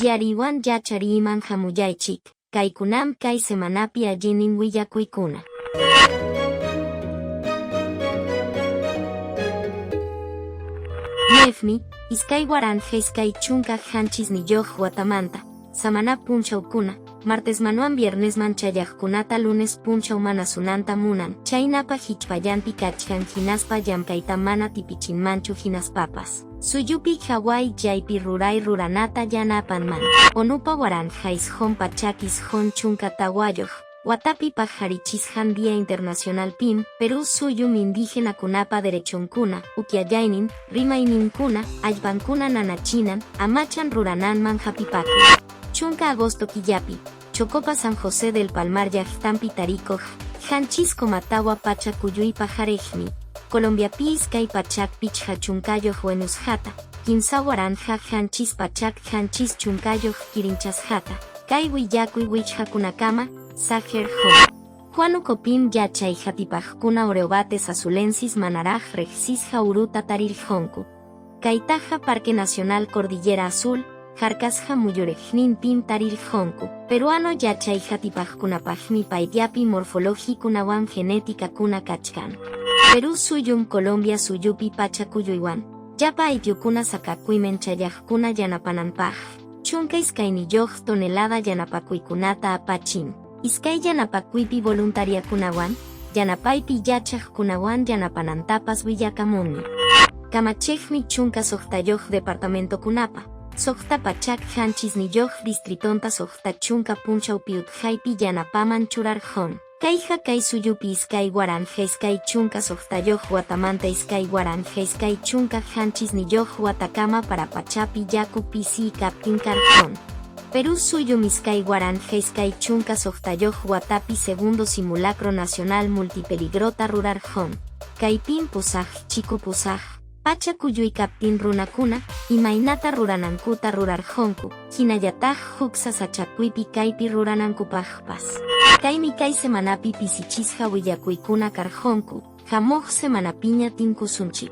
Yariywan yachariyman hamullaychik, kaykunam kay semanapi allinnin willakuykuna. Nefmi, 2027 watamanta, samana punchawkuna, martesmanwan viernesman chayaqkunata lunes punchaw mana sunanta munan, chaynapa hichpallanpi kachkan hinaspa llamkayta mana tipichinmanchu hinaspapas. Suyupi Hawái chaypi ruray ruranata yanapanman. ONUpa 1994 watapi paqarichisqan Día Internacional pim, Perú suyum indígenakunapa derechonkuna, ukyallaynin, rimayninkuna, allpankuna nanachinan, amachan rurananman hapipakun. 10 agosto killapi, Chocopa San José del Palmar llaqtanpi tarikuq, 7,4 pacha kuyuy paqariqmi, Colombiapi 250 wañusqata, 3770 kirinchasqata, kay willakuy wichqakunakama, Sager Ho. Huánucopim yachay hatipaqkuna Oreobates azulensis manaraq riqsisqa uruta tarirqunku. Kaytaqa Parque Nacional Cordillera Azul, harkasqa muyuriqninpim tarirqunku. Peruano yachay hatipaqkunapaqmi payllapi morfologikunawan genéticakuna kachkan. Perú suyum Colombia suyupi pacha kuyuywan, llapa ayllukuna sakakuyman chayaqkuna yanapananpaq, 12 tonelada yanapakuykunata apachin. Iskay yanapakuypi voluntariakunawan, yanapaypi yachaqkunawan yanapanantapas willakamunmi. Kamachiqmi 16 departamentokunapa, 607 distritonta 60 punchawpi utqaypi yanapaman churarqun. Kayqa kay suyupi 2026 watamanta 2027 watakama para pachapi yaku pisi kaptin karqun. Perú suyum 2026 watapi segundo simulacro nacional multipeligrota rurarqun. Kaypim pusaq chiku pusaq, pacha kuyuy kaptin runakuna, imaynata ruranankuta rurarqunku, hinallataq huk sasachakuypi kaypi ruranankupaqpas. Kaymi kay semanapi pisichisqa willakuykuna karqunku, hamuq semanapiña tinkusunchik.